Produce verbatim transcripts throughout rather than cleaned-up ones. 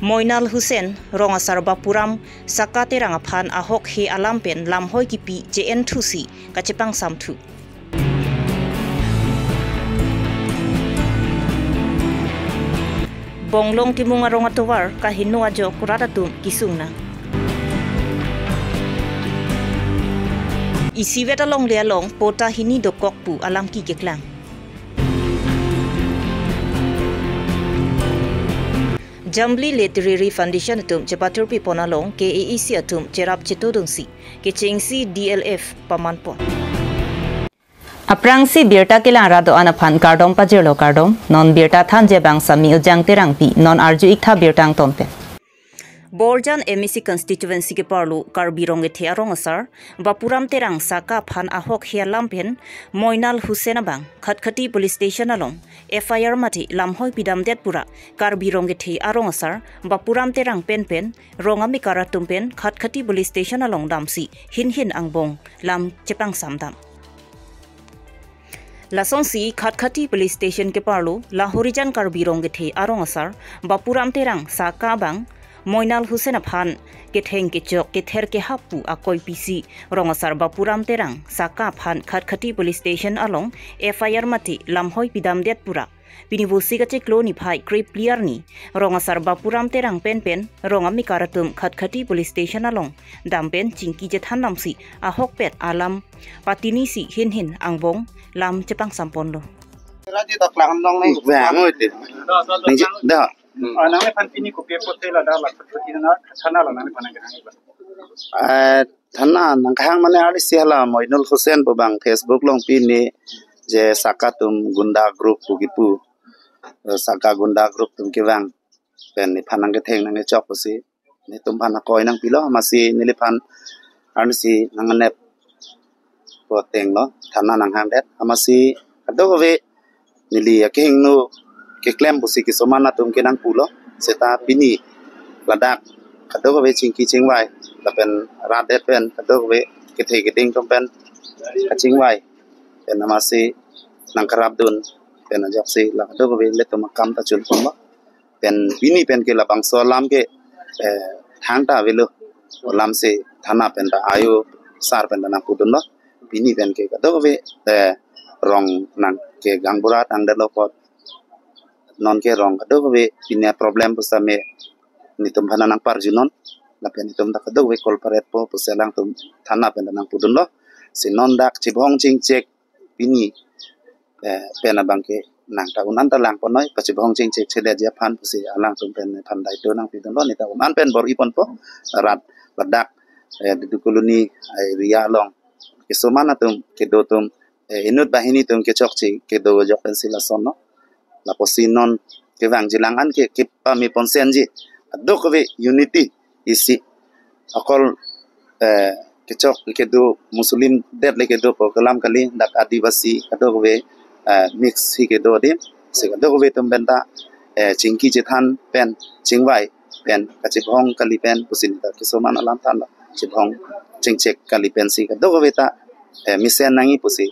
Moinal Hussain, Rong Asar Bapuram Saka Terang aphan ahokhe alam pen lamhoi kipi J N thu si kachepangsam thu. Bonglong Timung arong atovar kaheno ajok rat atum kisung nang. Isivet alongle along patta hini dokok pu alam kikeklang. Jambili Literary Foundation atum chepathurpi pon along K A A C atum cherap chetodunsi kechengsi D L F paman pon. Aphrangsi birta kelang rat do-an aphan kardom pajirlo, kardom. Non birta thanji abang Sami Ujang Terangpi, non arju-ik tha birta angton pen. Borjan M A C constituency keparlo Karbi Rong Kethe arong asar Bapuram Terang Saka aphan ahokhe alam pen Moinal Hussain abang Khatkhati Police Station along F I R mate lamhoi pidamdet pura Karbi Rong Kethe arong asar Bapuram Terang pen pen rong amekar atum pen Khatkhati Police Station along damsi hin hin angbong lam chepangsam dam. Lasonsi Khatkhati Police Station keparlo Lahorijan Karbi Rong Kethe arong asar Bapuram Terang Saka abang Moinal Hussain aphan ketheng kechok kether kehap pu akoi pisi rong asar Bapuram Terang Saka aphan Khatkhati Police Station along F I R mate lamhoi pidamdet pura pini Vosik achiklo niphai krephli arni rong asar Bapuram Terang pen pen rong amekar atum Khatkhati Police Station along dam pen chingki chethan damsi ahokpet alam patinisi hin hin angbong lam chepangsam ponlo. Rati tak lang nong ni. Bang, oi, ti. Ningje, da. Ah, nangliphan pini kopi apote ladak la khatkhati na thana la nangliphan nangkehang ba? Eh, thana nangkehang mane arnisi hala Moinal Hussain pu abang Facebook along pini je Saka atum gunda group pu kipu. Eh, Saka gunda group atum kevang pen nephan nangketheng nangkechok pusi netum aphan akoi nangpilo, amatsi neliphan arnisi nanganep pu ateng lo, thana nanghangdet, amatsi kadokave neli akehingno keklem pusi kesoman atum ke nangpulo, seta pini ladak kadokave chingki chingvai lapen rat det pen kadokave kethe keding atum pen kachingvai pen amatsi nangkarapdun pen ajoksi la kadokave ilitum akam ta chun ponlo. Pen pini pen ke labangso alam ke, eh, thangta avelo, alamsi thana pen ta ayo sar pen ta nangpudunlo. Pini pen ke kadokave, eh, rong nang ke gaonbura tangdetlo apot non ke rong kadokave pini aproblem pusitame netum aphan nangparjunon. Lapen netum ta kadokave cooperate po pusi alangtum thana pen ta nangpudunlo. Si non dak chibhong chingchek pini, eh, pen abang ke nang ta un-an ta lang ponnoi, pachibhong chingchek chedetji aphan pusi alangtum pen nephan daito nangpidunlo, neta un-an pen bor-i ponpo, rat ladak, eh, Dudu Colony area along kesoman atum kedo atum, eh, inut banghini atum kechokche kedo ajok pensi lasonlo. Lapusi non kevangji lang an ke kepame ponsenji, kadokave unity isi akol, eh, kechok kedo Muslim det le kedo po kelam kali, dak Adivasi kadokave, eh, mix hi kedo adim, si kadokave atum pen ta, eh, chingki chethan pen chingvai pen kachibhong kali pen pusi neta kesoman alam thanlo, chibhong chingchek kali pensi kadokave ta, eh, mesen nangji pusi,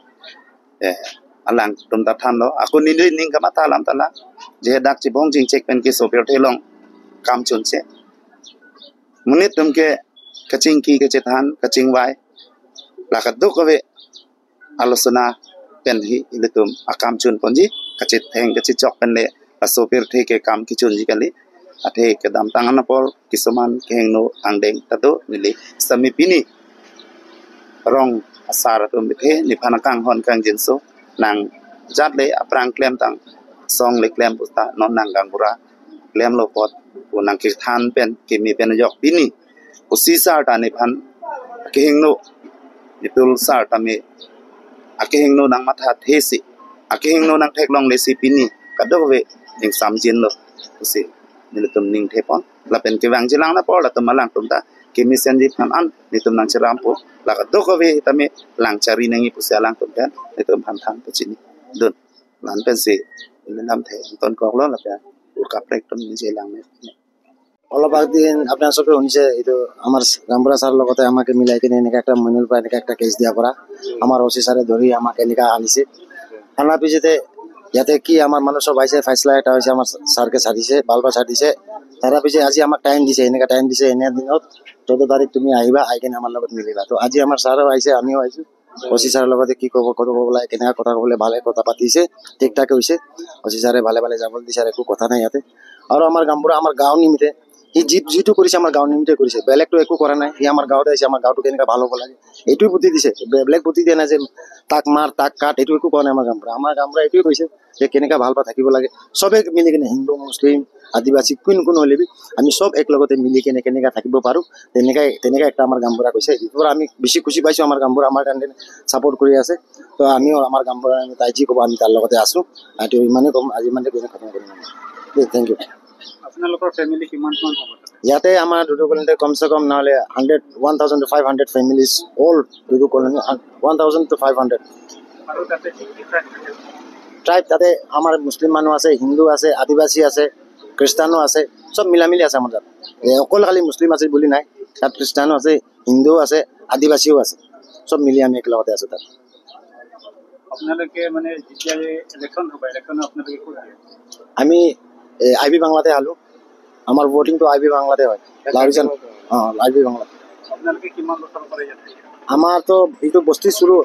eh, alangtum ta thanlo. Ako neli ning kamatha alam ta la, je dak chibhong chingchek pen keso pirthe along kam chunche, monit atum ke kachingki kachethan kachingvai la kadokave alosona pen hi ilitum akam chun ponji, kachetheng kachechok pen le laso pirthe ke kam kechunji kali. Athe kedamtang an apor kesoman kehingno angdeng ta do, neli sitame pini rong asar atum bithe nephan akanghon kangjinso nangjat le aphrang klemtang song le klem puta non nang gaonbura klemlo apot pu nangkethan pen keme pen ajok pini pusi sar ta nephan akehingno netul sar tame akehingno nangmathathesi, akehingno nangtheklonglesi pini kadokave ning samjinlo pusi nelitum ningthe pon. Lapen kevangji lang na apor latum alangtum ta kemesenji aphan an netum nangcherappo, la kadokave tame lang chari nangji pusi alangtum pen netum aphan than pachinidun. La-an pensi neli lamthe angtonkoklo, lapen ur kaprek atum ningje lang ne. অলপ আগদিন আপোনালোকে শুনিছে, এইটো আমাৰ গাঁওবুঢ়া ছাৰৰ লগতে আমাকে মিলাই কিনে এনেকৈ একটা মইনুল পৰা এনেকৈ একটা কেছ দিয়া পৰা, আমাৰ অ চি ছাৰে ধৰি আমাক এনেকৈ আনিছে। অনাৰ পিছতে ইয়াতে কি আমাৰ মানুহ চব আহিছে, ফাইচলা এটা হৈছে, আমাৰ ছাৰকে চাই দিছে, বাল্বা চাই দিছে, তারা পিছে আজি আমাক টাইম দিছে, এনেকা টাইম দিছে, এনে দিনত চৈধ্য তাৰিখ তুমি আহিবা, আহি কেনে আমাৰ লগত মিলিবা। তো আজি আমাৰ ছাৰো আহিছে, আমিও আহিছো। অ চি ছাৰৰ লগতে কি ক'ব, ক'ব, ক'ব লাগে, কেনেকা কথা ক'ব লাগে, ভালে কথা পাতিছে, ঠিক ঠাকে হৈছে। অ চি ছাৰে ভালে ভালে যাবলৈ দিছে, আৰু একো কথা নাই ইয়াতে। আৰু আমাৰ গাঁওবুঢ়া আমাৰ গাঁও নিমিত্তে সি যি যিটো কৰিছে আমাৰ গাঁও নিমিত্তে কৰিছে, বেলেগতো একো কৰা নাই। সি আমাৰ গাঁৱতে আহিছে, আমাৰ গাঁওটো কেনেকা ভাল হ'ব লাগে এইটোৱে বুদ্ধি দিছে। বে- বেলেগ বুদ্ধি দিয়া নাই যে তাক মাৰ, তাক কাট, এইটো একো কোৱা নাই আমাৰ গাঁওবুঢ়া। আমাৰ গাঁওবুঢ়া এইটোৱে কৈছে যে কেনেকা ভাল পাই থাকিব লাগে, চবে মিলি কেনে, হিন্দু, মুছলিম, আদিবাসী, কোন কোন হ'লে বি আমি চব এক লগতে মিলি কেনে কেনেকা থাকিব পাৰো, তেনেকাই তেনেকা একটা আমাৰ গাঁওবুঢ়া কৈছে। এইটোৰ পৰা আমি বেছি খুচি পাইছো, আমাৰ গাঁওবুঢ়া আমাৰ কাৰণে ছাপোৰ্ট কৰি আছে। তো আমিও আমাৰ গাঁওবুঢ়া, আমি তাই যি ক'ব আমি তাৰ লগতে আছো। আৰু ইমানেই ক'ম, আজি ইমানতে কৈ খতম কৰিম আমি। দেই, থেংক ইউ। আপোনালোকৰ ফেমিলি কিমান মান হ'ব তাতে? ইয়াতে আমাৰ দুদু কলনীতে কমচে কম নহ'লে hundred, one thousand to five hundred families, all দুদু কলনী, one thousand to five hundred. আৰু তাতে কি কি ট্ৰাইব থাকে? ট্ৰাইব তাতে আমাৰ মুছলিম মানুহ আছে, হিন্দু আছে, আদিবাসী আছে, খ্ৰীষ্টানো আছে, চব মিলামিলি আছে আমাৰ তাত। এ, অকল খালি মুছলিম আছে বুলি নাই, তাত খ্ৰীষ্টানো আছে, হিন্দুও আছে, আদিবাসীও আছে, চব মিলি আমি একেলগতে আছো তাত। আপোনালোকে মানে যেতিয়া ইলেকশ্যন হ'ব, ইলেকশ্যনত আপোনালোকে ক'ত দিয়ে? আমি আই বি বাংলাতে হালো। আমাৰ ভোটিংটো আই বি বাংলাতে হয়। লাউৰিজান, অ, আই বি বাংলা। আপোনালোকে কিমান বছৰৰ পৰা ইয়াত থাকে? আমাৰ তো এইটো বস্তি চুৰু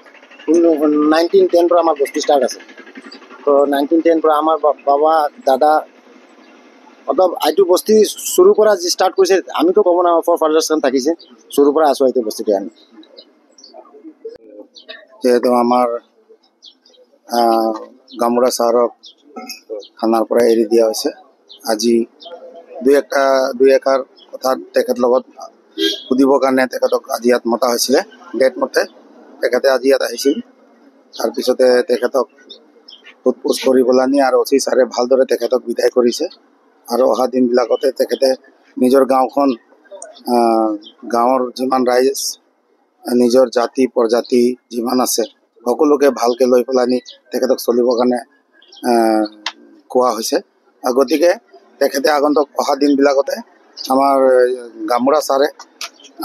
নাইনটিন টেন পৰা আমাৰ বস্তি ষ্টাৰ্ট আছে। তো নাইনটিন টেন পৰা আমাৰ বা- বাবা, দাদা, মতলব এইটো বস্তি চুৰুৰ পৰা যি ষ্টাৰ্ট কৰিছে, আমিতো ক'ব নোৱাৰো, ফৰ ফাদাৰ্ছ থাকিছে, চুৰুৰ পৰা আছো এইটো বস্তিতে আমি। যিহেতু আমাৰ আহ, গামবুঢ়া ছাৰক থানাৰ পৰা এৰি দিয়া হৈছে। আজি দুই একটা দুই এষাৰ কথা তেখেত লগত সুধিবৰ কাৰণে তেখেতক আজি ইয়াত মতা হৈছিলে ডেট মতে। তেখেতে আজি ইয়াত আহিছিল। তাৰপিছতে তেখেতক সোধ পোছ কৰি পেলানি আৰু অ চি ছাৰে ভালদৰে তেখেতক বিদায় কৰিছে। আৰু অহা দিনবিলাকতে তেখেতে নিজৰ গাঁওখন, আহ, গাঁৱৰ যিমান ৰাইজ, নিজৰ জাতি প্ৰজাতি যিমান আছে, সকলোকে ভালকে লৈ পেলানি তেখেতক চলিবৰ কাৰণে, আহ, কোৱা হৈছে। আৰু গতিকে তেখেতে আগন্তুক অহা দিনবিলাকতে আমাৰ, এ, গামবুঢ়া ছাৰে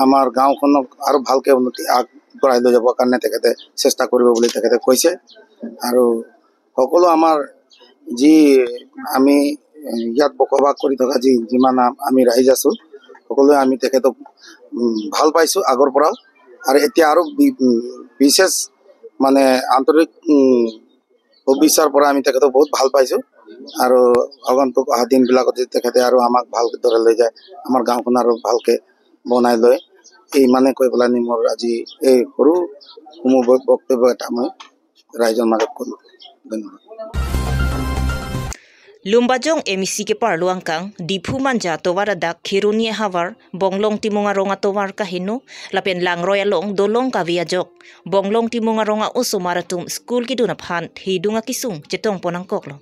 আমাৰ গাঁওখনক আৰু ভালকে উন্নতি আগবঢ়াই লৈ যাবৰ কাৰণে তেখেতে চেষ্টা কৰিব বুলি তেখেতে কৈছে। আৰু সকলো আমাৰ যি আমি, এ, ইয়াত বসবাস কৰি থকা যি যিমান আ- আমি ৰাইজ আছো, সকলোৱে আমি তেখেতক, উম, ভাল পাইছো আগৰ পৰাও। আৰু এতিয়া আৰু বি- উম, বিশেষ মানে আন্তৰিক, উম, শুভেচ্ছাৰ পৰা আমি তেখেতক বহুত ভাল পাইছো। আৰু আগন্তুক অহা দিনবিলাকত যদি তেখেতে আৰু আমাক ভালদৰে লৈ যায়, আমাৰ গাঁওখন আৰু ভালকে বনাই লয়, এই ইমানে কৈ পেলাই নি মোৰ আজি এই সৰু মোৰ ব- বক্তব্য এটা মই ৰাইজৰ মাজত কলো। ধন্যবাদ। Lumbajong M E C keparlo angkang, Diphu Manja atovar adak Kheroni ahavar, Bonglong Timung arong atovar kaheno, lapen langroi along dolong kave ajok, Bonglong Timung arong a-osomar atum school kedun aphan thedung akesung chetongpon nangkoklo.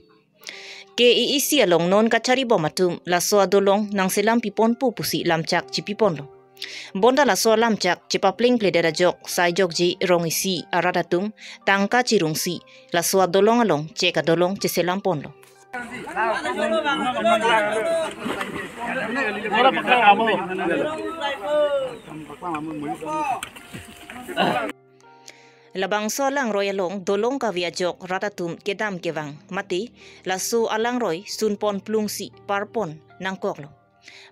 K A A C along non kachari bom atum laso adolong nangselam piponpo pusi lamchak chipiponlo. Bonta laso alamchak chepaplengpledet ajok, sai jokje rong isi arat atum tangka chirungsi laso adolong along chek adolong cheselamponlo. Labangso alangroi along dolong kave ajok rat atum kedam kevang mate laso alangroi sunpon plungsi parpon nangkoklo.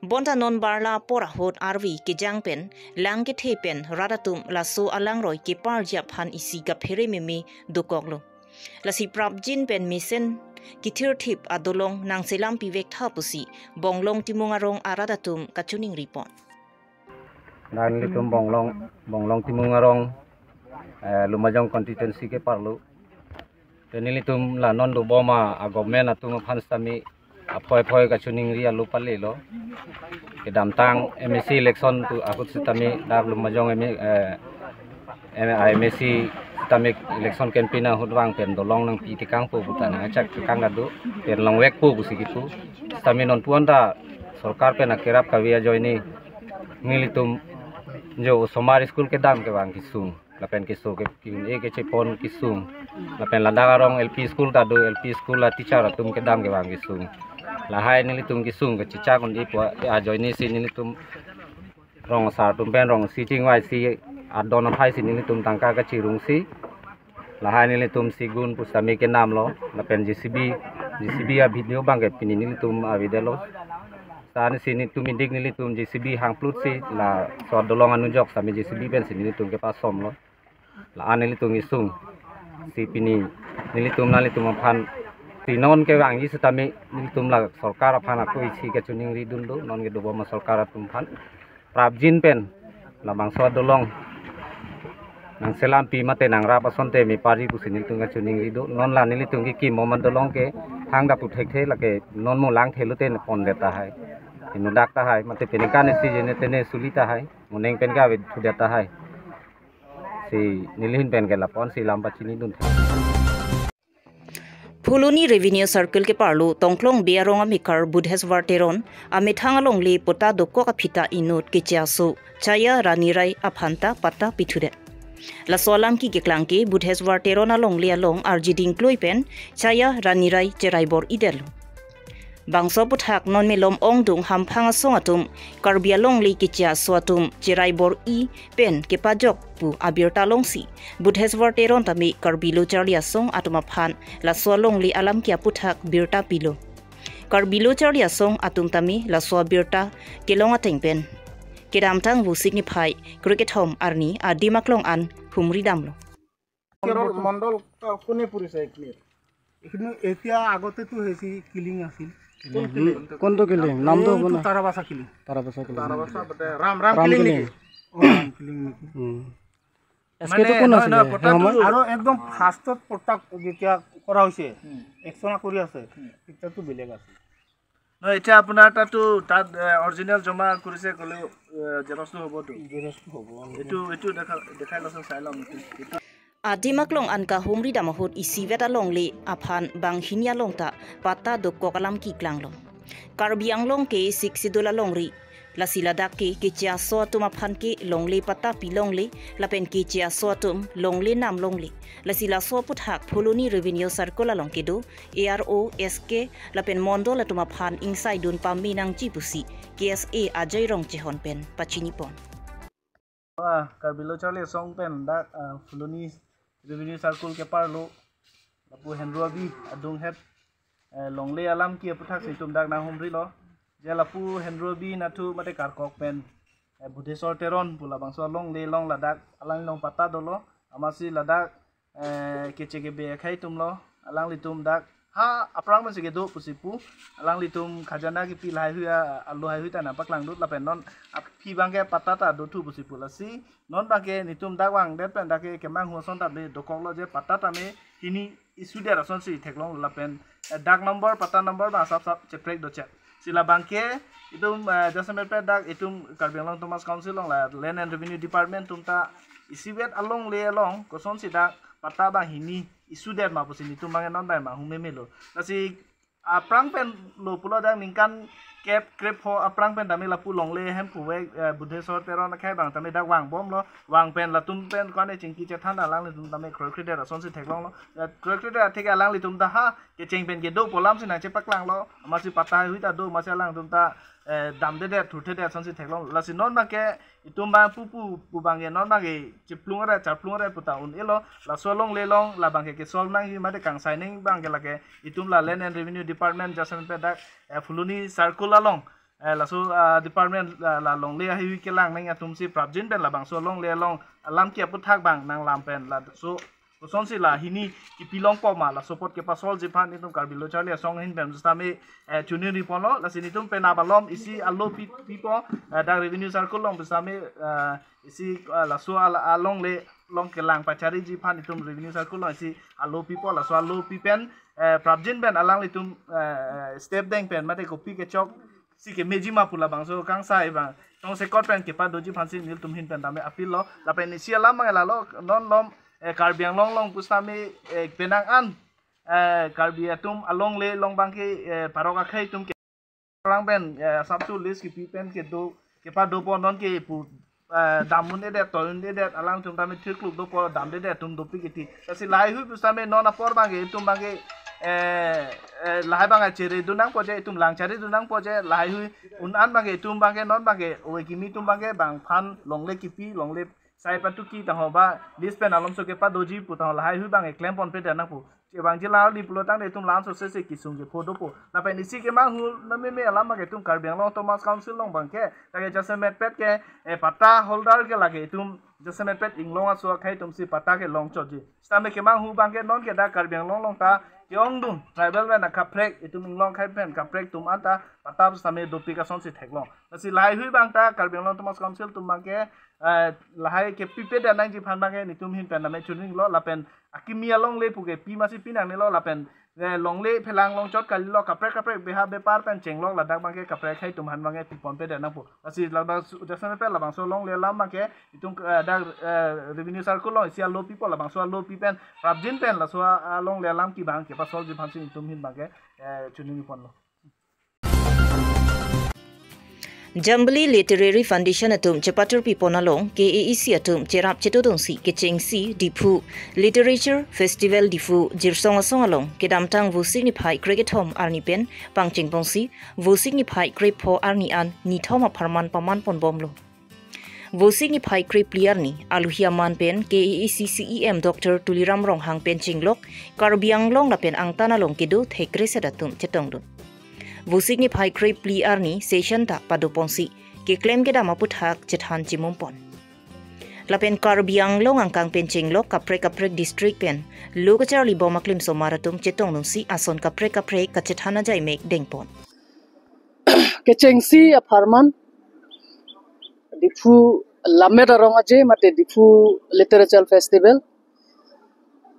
Bonta non barla apor ahut arve kejang pen lang kethe pen rat atum laso alangroi keparji aphan isi kaphere meme dokoklo. Lasi prapjin pen mesen kithirthip adolong nangselam pivek tha pusi Bonglong Timung arong arat atum kachiningripon. Dak nelitum Bonglong, Bonglong Timung arong, eh, Lumbajong constituency keparlo. Te nelitum la non dobom a, a government atum aphan sitame aphoi aphoi kachiningri alo palelo. Kedamtang M A C election pu ahut sitame dak Lumbajong M A, eh, M A, M A C sitame election campaign ahut vang pen dolong nangpi tekangpo puta nangchak tekang kado, pen longvekpo pusi kipu. Sitame non puan ta sorkar pen akerap kave ajoine nelitum jo osomar school kedam kevang kesung, lapen keso ke ki-un-e kechepon kesung, lapen ladak arong L P school ta do, L P school a teacher atum kedam kevang kesung. Lahai nelitum kesung kechechak un-e pu ajoine si nelitum rong asar atum pen rong isi chingvaisi adon aphai si nelitum tangka kachirungsi, lahai nelitum sigun pusitame kenamlo, lapen J C B, J C B a video bangke pini nelitum avedetlo. Tan si nelitum indik nelitum J C B hangplut si laso adolong anujok sami J C B pen si nelitum kepasomlo. La-an nelitum isung si pini nelitum nanglitum aphan si non kevangji setame nelitum la sorkar aphan ako isi kachiningri dun do, non kedobom asorkar atum aphan prapjin pen labangso adolong nangselampi mate nangrap asonte mepari pusi nelitum kachiningri do. Non la nelitum kekim bom adolong ke hang dap pu thekthe, lake non mo langthe lote pondet tahai, inutdak tahai, mate peningkan isi jene tene suli tahai, mo neng pen ke avedethu det tahai. Si neli ahin pen ke lapu-an si lam pachini dun the. Phuloni Revenue Circle keparlo Tongklong Bey arong amekar Budheswar Teron amethang alongle patta dokok aphi ta inut keche aso Chaya Rani Rai aphan ta patta pithudet. Laso alam keklang ke Budheswar Teron alongle along arjiding klui pen Chaya Rani Rai cherai bor-idetlo. Bangso aphuthak non malom ongdung hamphang asong atum Karbi alongle keche aso atum cherai bor-i pen kepajok pu abirta longsi Budheswar Teron tame Karbi Lo Charli Asong atum aphan laso alongle alam ke aphuthak birta pilo. Karbi Lo Charli Asong atum tame laso abirta kelong ateng pen kedamtang Vosik niphai krekethom arni adim aklong an humri damlo. কেৰল মণ্ডল কোনে পৰিছে ক্লিয়াৰ? এইখিনি এতিয়া আগতেতো হেৰি কিলিং আছিল। কোন ক্লিয়াৰ? কোনটো কিলিং? নামটো এইটো আপোনাৰ? তাৰাবাছা কিলিং। তাৰাবাছা কিলিং। তাৰাবাছা পাতে ৰাম ৰাম ৰাম কিলিং কিলিং। নেকি? অ, ৰাম কিলিং নেকি? উম। মানে এছ কেটো কোন নহয়, আছিলে নহয়, সেই পতাটো সময়ত? আৰু একদম ফাৰ্ষ্টত পট্টা যেতিয়া কৰা হৈছে, উম। একচনা কৰি আছে, উম। তেতিয়াতো বেলেগ আছিল। নহয়, এতিয়া আপোনাৰ তাতো তাত অৰিজিনেল জমা কৰিছে ক'লেও জেৰক্সটো হ'বতো। জেৰক্সটো হ'ব। এইটো এইটো দেখা দেখাই লওকচোন, চাই লওক এইটো। এইটো Adim aklong an kahumri dam ahut isivet alongle aphan banghini along ta patta dokok alam keklanglo. Karbi Anglong ke Sixth Schedule alongri. Lasi ladak ke keche aso atum aphan ke longle patta pilongle, lapen keche aso atum longle nam longle. Lasi laso aphuthak Phuloni Revenue Circle along kedo A R O, S K lapen Mondol atum aphan ingsaidun pame nangji pusi K S A Ajay Rongchehon pen pachinipon. Ah, Karbi Lo Charli Asong pen dak ah, Phuloni Revenue Circle keparlo lapu Henro Abi adunghet eh, longle alam ke aphuthak si itum dak nanghumrilo. Je lapu Henro Abi nathu mate karkok pen eh, Budheswar Teron pu labangso longle along ladak alanglong patta dolo. Amatsi ladak eh, keche kebe akhei atumlo, alanglitum dak ha aphrang pensi kedo pusi pu, alanglitum khajana kepi lahaihui a- alo haihui ta nangpaklang dut lapen non aphi abangke patta ta dothu pusi pu. Lasi non abangke nelitum dak vangdet pen dak ke kemanghu ason ta be dokoklo, je patta tame hini issue det asonsi theklong lapen eh, dak number patta number abang sap sap cheprek dochet. Si labangke itum eh, jasemet pen dak itum Karbi Anglong Autonomous Council along la Land and Revenue Department atum ta isivet alongle along kosonsi dak patta banghini issue det ma pusi nelitum abang non bai manghu memelo. Lasi aphrang pen lo pulo dak ningkan kep krep ho aphrang pen tame lapu longle hem puve eh, Budheswar Teron akhei abang tame dak vangbomlo, vang pen latum pen kone chingki chethan alanglitum tame kroikredet asonsi theklonglo. Eh, kroikredet atheke alanglitum ta ha kecheng pen kedo pu alamsi nangchepaklanglo, amatsi patta haihui ta do, amatsi alangtum ta eh, damdedet thurthedet asonsi theklong. Lasi non abangke itum abang pupu pu abangke non abangke chiplung re charplung re puta un-elo. Laso longle along labangke kesolve nangji mate kangsai nangji abangke lake itum la Land and Revenue Department jasemet pen dak eh, Phuloni Circle along eh, laso ah, department la, la longle haihui kelang nangji atumsi prapjin pen labangso longle along alam ke aphuthak abang nanglam pen laso kosonsi la hini kepilongpo ma, laso apot kepasolveji aphan itum Karbi Lo Charli Asong ahin pen sitame eh, chuningri ponlo. Lasi nelitum pen abalom isi alo pi pipo eh, dak Revenue Circle along sitame eh, isi eh, laso al- alongle along kelang pachariji aphan itum Revenue Circle along isi alo pipo, laso alo pi pen eh, prapjin pen alanglitum eh, step deng pen mate kopi kechok si kemeji ma pu labangso kangsai abang tongsekot pen kepadoji aphansi nelitum ahin pen tame appeal lo. Lapen isi alam abang lalo, non lom eh, Karbi Anglong along pusitame eh, penang an eh, Karbi atum alongle along abangke eh, parok akhei atum ke orang pen eh, asap su list kepi pen kedo kepadopo, non ke pu eh, dam un-edet, toi un-edet, alangtum tame thirkluk dopo, damdedet atum dopik iti. Lasi lahaihui pusitame non apor abangke itum abangke eh, eh, lahai abangke cheredun nangpo je, itum lang cheredun nangpo je, lahaihui un-an abangke itum abangke non abangke ove kimi atum abangke bangphan longle kepi, longle sai patuki tangho ba list pen alomso kepadoji pu tangho lahai hui abang keklem ponpe det nangpo. Chevangji larli pulo tangte itum la-anso sese kesung kepho dopo. Lapen isi kemanghu nameme alam abang ke itum Karbi Anglong Autonomous Council along abang ke, lake jasemet pet ke, eh, patta holder ke lake itum jasemet pet inglong aso akhei atum si patta kelong chotji. Sitame kemanghu abang ke non ke dak Karbi Anglong along ta ke-ongdung tribal pen akaprek, itum inglong akhei pen kaprek atum anta patta sitame dopik asonsi theklong. Lasi lahai hui abang ta Karbi Anglong Autonomous Council atum abang ke, eh, lahai kepipe det nangji aphan abang ke netum ahin pen name chuninglo, lapen akimi alongle pu ke pi masi pi nangnelo, lapen, eh, longle phelang longchot kalilo, kaprek kaprek beha bepar pen chenglok ladak abang ke kaprek akhei atum aphan abang ke piponpe det nangpo. Lasi labang su-, jasemet pet labangso longle alam abang ke itum, eh, dak, eh, revenue circle along isi alopi po, labangso alopi pen prapjin pen laso a-, alongle alam ke abang ke pasolji aphansi itum ahin abang ke, eh, chuning ponlo. Jambili Literary Foundation atum chepatur pipon along K A A C atum cherap chetodunsi kechengsi Diphu Literature Festival Diphu Jirsong Asong along kedamtang Vosik niphai krekethom arni pen pangchengponsi Vosik niphai krepho arni an nithom apharman paman ponbomlo. Vosik niphai krephli arni alohi aman pen K A A C C E M Doctor Tuliram Ronghang pen chenglok Karbi Anglong lapen angtan along kedo thekre set atum chetongdun. Vosik niphai krephli arni session ta padoponsi keklem kedam aputhak chethan chimumpon. Lapen Karbi Anglong angkang pen chenglok kaprek kaprek district pen lo kacharlibom aklim somar atum chetongdunsi ason kaprek kaprek kachethan ajaimek dengpon. Kechengsi apharman Diphu Lammet Arong Aje mate Diphu Literature Festival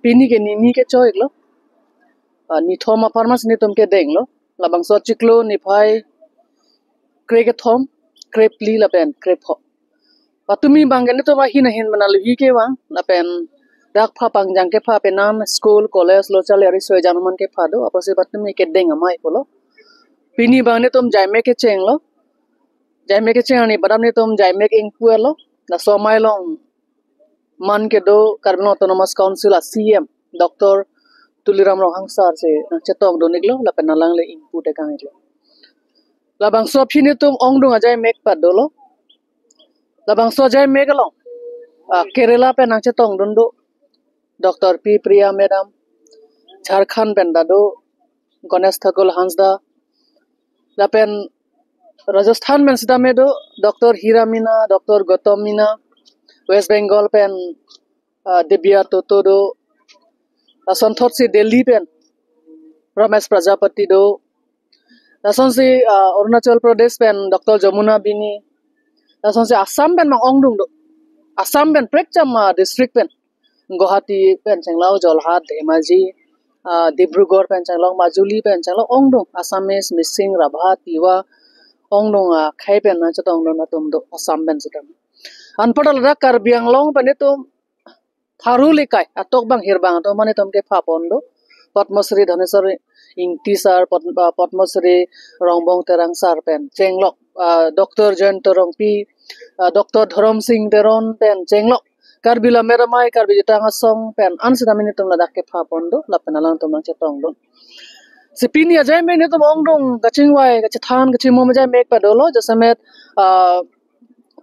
pini ke nini kecho-iklo. Ah, nithom apharman si netum kedenglo. Labangso chiklo niphai krekethom, krephli lapen krepho. Patumi abang ke netum ahin ahin mana alohi kevang, lapen dak pha pangjang kepha penam school, college lo charli ari soi jangman kepha do, apotsi patumi kedeng amei pulo. Pini abang netum jaimek kechenglo. Jaimek kecheng arni padam netum jaimek ingpu-etlo. Laso amei along man kedo Karbi Anglong Autonomous Council a C E M Doctor Tuliram Ronghang sir si nangchetongdun-iklo, lapen alangli ingpu tekang-iklo. Labangso aphi netum ongdung ajaimek padolo. Labangso ajaimek along, ah, Kerala pen nangchetongdun do Doctor P Priya Madam, Jharkhand pen ta do Ganesh Thakur Hansda, lapen Rajasthan pen sitame do Doctor Hira Meena, Doctor Gautam Meena, West Bengal pen, ah, Debya Toto do, lasonthotsi Delhi pen Ramesh Prajapati do, lasonsi, ah, Arunachal Pradesh pen Doctor Jamuna Bini, lasonsi Assam pen abang ongdung do. Assam pen prekcham, ah, district pen, Guwahati pen chenglo, Jorhat, Dhemaji, ah, Dibrugarh pen chenglo, Majuli pen chenglo, ongdung Assamese, Mising, Rabha, Tiwa, ongdung, ah, akhei pen nangchetongdun atum do Assam pen sitame. Anparta ladak Karbi Anglong pen netum Tharo Leikai atok abang hirbang atum mane netum kepha pon do. Padma Shri Dhaneswar Ingti sir, Pad-, ah, Padma Shri Rongbong Terang sir pen chenglok, ah, Doctor Jayanta Rongpi, ah, Doctor Dharam Sing Teron pen chenglok Karbi Lammet Amei, Karbi Jutang Asong pen an sitame netum ladak kepha pon do, lapen alangtum nangchetongdun. Si pini ajaimek netum ongdung kachingvai, kachethan, kachimum ajaimek padolo, jasemet, ah,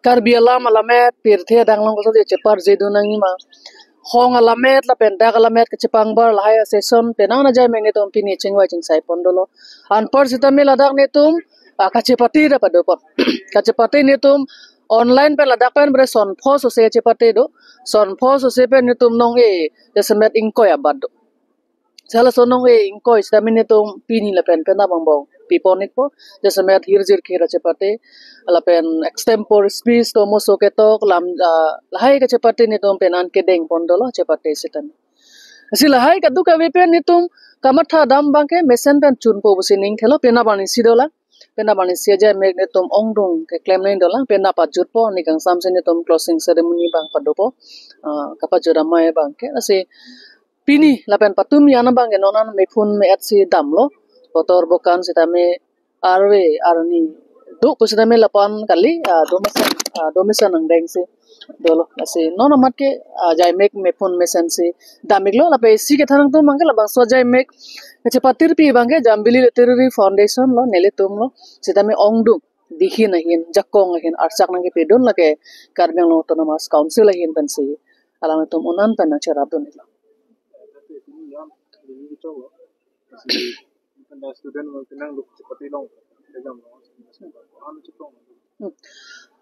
Karbi alam alammet, pirthe adang along koso cheparjedun nangji ma, hong alammet lapen dak alammet kachepangbar lahai a-session penang ajaimek netum pini chingvai chingsai pon dolo. Anpar sitame ladak netum, ah, kachepate ta padopon. Kachepate netum online pen ladak pen bre son pho sose kachepate do. Son pho sose pen netum nong-e jasemet ingkoi abat do. Sala sonong-e ingkoi sitame netum pini lapen penap angbong pipon-ikpo, jasemet hirjir khir achepate, lapen extempore speech tomo so ketok lam, ah, lahai kachepate netum pen an kedeng pon dolo chepate sitame. Si lahai kadokave pen netum kamatha dam abang ke mesen pen chunpo pusi ning thelo, penap arnisi dolang. Penap arnisi ajaimek netum ongdung keklem nangji dolang, penap ajutpo, ning kangsam si netum closing ceremony abang padopo, ah, kapajut amei abang ke. Lasi pini lapen patumi an abang ke non an mephun me-et si damlo, kotor bokan sitame arve arni do pusitame lapu-an kali, ah, do mesen, ah, do mesen angdeng si dolo. Lasi non amat ke, ah, ajaimek mephun mesen si dam-iklo, lapen isi kethan nangtum abang ke labangso ajaimek kachepatirpi abang ke Jambili Literary Foundation lo, nelitum lo, sitame ongdung dihin ahin, jakong ahin, arsak nangkepedun lake Karbi Anglong Autonomous Council ahin pensi alangtum un-an pen nangcherapdun iklo. Student mo pinang duk chepate long. Hmm.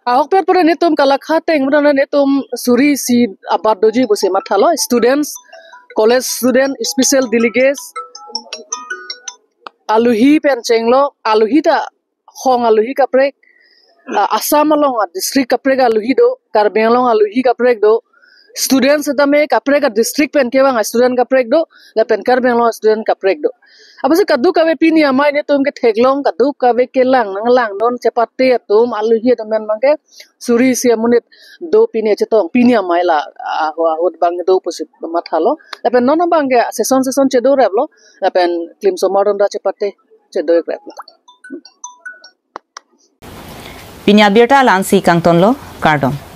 Ahokpet pura netum kalakha teng pura netum suri isi abat doji pusi mathalo, students, college student, special delegates, aluhi pen chenglo, aluhi ta hong aluhi kaprek, ah, Assam along adistrict kaprek aluhi do, Karbi Anglong aluhi kaprek do, students setame kaprek adistrict pen kevang astudent kaprek do, lapen Karbi Anglong astudent kaprek do. Apotsi kadokave pini amei netum ketheklong, kadokave kelang nanglangdun chepate atum aluhi atum pen abangke suri isi amonit do pini chetong, pini amei la aho ahut abang do pusi mathalo. Lapen non abangke session session chedoreplo, lapen klimsomar atum ta chepate chedorepraplo. Pini abirta la-ansi kangtonlo, kardom.